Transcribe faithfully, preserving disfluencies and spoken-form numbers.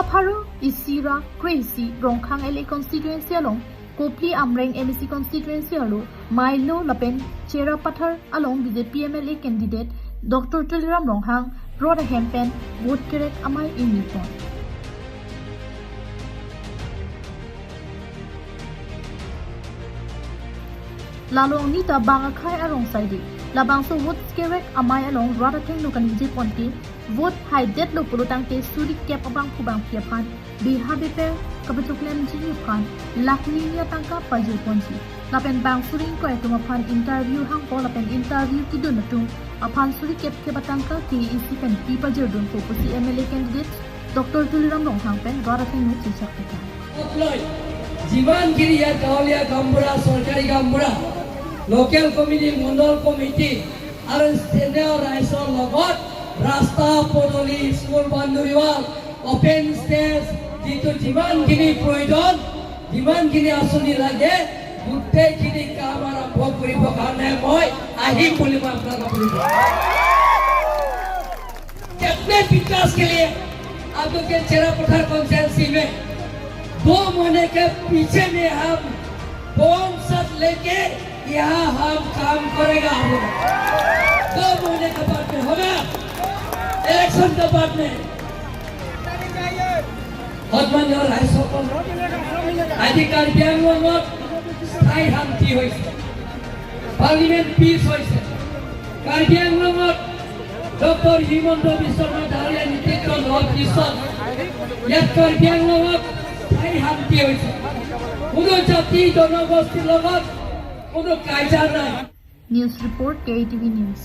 Pharo isi ra kre-isi Rongkhang L A constituency along Kopili Amreng M A C constituency arlo Mailo lapen Cherapathar along B J P M L A candidate Doctor Tuliram Ronghang rot ahem pen vote kerek amei ingni pon. La along neta bang akhei arong saide. Labangso vote kerek amei along rat athengno kaningje pon ke vote haidetlo pulo tangte suri kep abangphu bangphi aphan beha beper kapachoklemji aphan lakh hini atangka pajir ponji. Lapen bang suri ingkoi atum aphan interview hangpo lapen interview kedun atum aphan suri kep kep atangka K A A C pen pi pajirdunpo pusi M L A candidate Doctor Tuliram Ronghang pen rat athengno chichak pita. Otloi, যিমানখিনি ইয়াত গাঁৱলীয়া গাঁওবুঢ়া, চৰকাৰী গাঁওবুঢ়া, local committee, মণ্ডল কমিটি আৰু স্থানীয় ৰাইজৰ লগত ৰাস্তা পদূলি, school boundary wall, open space, যিটো যিমানখিনি প্ৰয়োজন, যিমানখিনি আঁচনি লাগে, গোটেইখিনি কাম আৰম্ভ কৰিবৰ কাৰণে মই আহিম বুলি মই আপোনালোকক কৈছো। कितने विकास के लिए आप लोग के चेरा पठार कॉन्स्टिट्यूएंसी में दो महीने के पीछे में हम बम साथ लेके यहाँ हम काम करेगा हम लोग। दो महीने के बाद में होगा, इलेक्शन के बाद में। সন্মানীয় ৰাইজসকল, আজি কাৰ্বি আংলঙত স্থায়ী শান্তি হৈছে, পাৰ্লিমেণ্ট পিচ হৈছে। কাৰ্বি আংলঙত ডক্টৰ হিমন্ত বিশ্ব শৰ্মা ডাঙৰীয়া নেতৃত্ব লোৱাৰ পিছত ইয়াত কাৰ্বি আংলঙত স্থায়ী শান্তি হৈছে। কোনো জাতি জনগোষ্ঠীৰ লগত কোনো কাজিয়া নাই। News report, K A T V News.